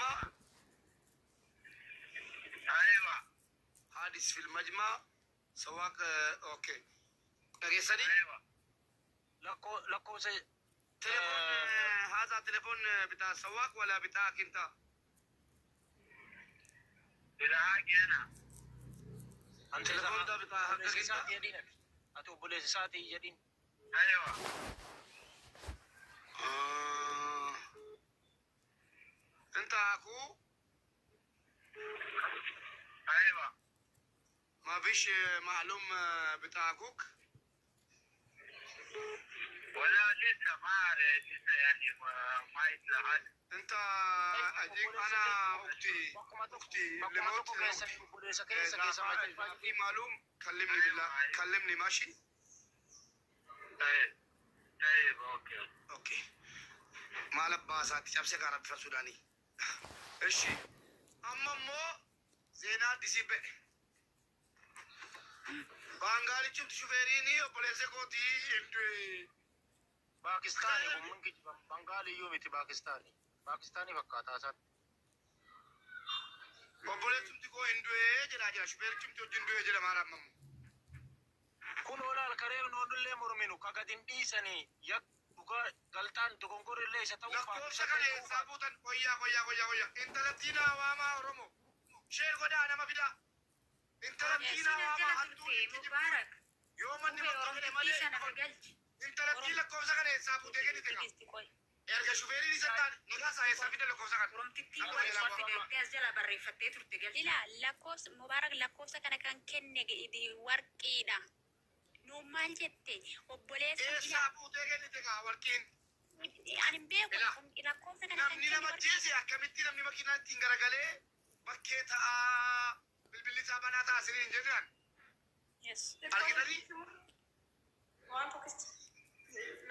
المجمع. ايوه. حادث في المجمع سواق. Okay, dhageessanii. ايوه. Lakkoofsa تليفون، هذا تليفون بتاع السواق ولا بتاعك انت؟ بتاعك انا. التليفون ده بتاع حقك obboleessa انت؟ isaatii jedhin ati. Ati obboleessa isaatii jedhin. ايوه. آه. انت اخوه؟ ايوه. ما فيش معلوم بتاع اخوك؟ ولا لسه ما أعرف، لسه يعني ما يطلع حاجه. انت اديك انا اختي Bakkuma tokko اختي اللي bakkuma موت tokko اختي. keessanii obboleessa keessa اذا keessa إذا في معلوم كلمني، بالله كلمني، ماشي؟ طيب طيب، okay. Okay. Maal abbaa isaatti cabse karaa bifa Sudaanii. እሺ, amma immoo zeenaa addisii ba'e. Baangaalichumti shufeeriin obboleessa kootii hin du'e. Paakistaanii kun mun kijiban Bangaaliyyuu miti Paakistaanii. Paakistaanii fakkaataa isaatti. Obboleessumti koo hin du'e jedhaa jira. Shufeerichumti wajjin du'e jedha maara ammamu. Kun olaal kareef noodullee morminu ka gad hin dhiisanii yak dhugaa galtaan dogongorrillee isa ta'uu baatu Lakkoofsa isa kana ta'uu eessaa baatu. fuutan? Qoyyaa, qoyyaa, qoyyaa, qoyyaa. Intalattii naa waamaa Oromoo. Share godhaa, nama fidaa. Intalattii Yaasiin naa as waamaa jala hattuun turte itti jirti. Mubaarak. Yoo manni Qubee murtoo fedhe Oromtittii malee sana galchi. intalattii lakkoofsa kana eessaa fuutee kennite Oromtittii kaa? gisti qoy. Erga shufeeriin isa taane nagaa isaa eessaa fide lakkoofsa kana? Oromtittiin Akka waan beelaa isheen fidattee as jala barreeffattee turte galchi. Ila lakkoofsa Mubaarak lakkoofsa kana kan kenne warqiidha. Nuun maal jette obboleessa ila Eessaa fuutee kennite kaa warqiin? Ani hin beeku Ila lakkoofsa kana kan namni kenne nama warqii. ajjeese akkamitti namni makiinaa ittiin garagalee bakkee ta'aa bilbilli isaa banaa ta'a siniin jennaan Yes. argitanii? Waan tokkicha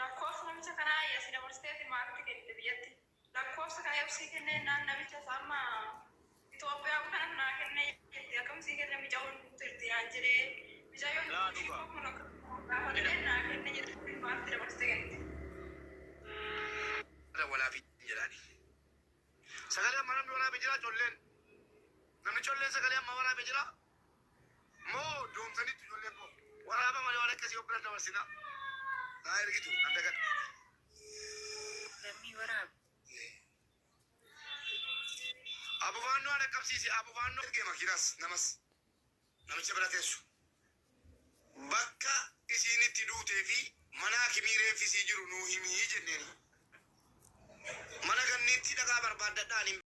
lakkoofsa namicha kanaa asi dabarsiteeti maalitti kennite biyyatti? Lakkoofsa kana yoo kennee naan namicha isaa amma Itoophiyaa kana naa kennee jette, akkam sii kenne, micaa'uun turte naan jedhee, micaayoon Laa dhugaa. kun akka gaafa jedhee naa kenne jette, maalitti dabarsitee kennite? Walaafi jedhaani. Sagalee amma namni waraabee jira colleen. Namni colleen sagalee amma waraabee jira. Moo doomsanitti ijoolleen koo. Waraaba malee waan akkasii of bira dabarsina. Naa ergitu nan dagadha. Lammii waraaba. Abufaannoo haadha qabsiise, abufaannoo ergee makiinaas namas namicha bira teessu. Bakka isiin itti duutee fi mana hakimii reeffi isii jiru nuu himii jenneeni. Mana ganniitti dhagaa barbaaddadhaan hin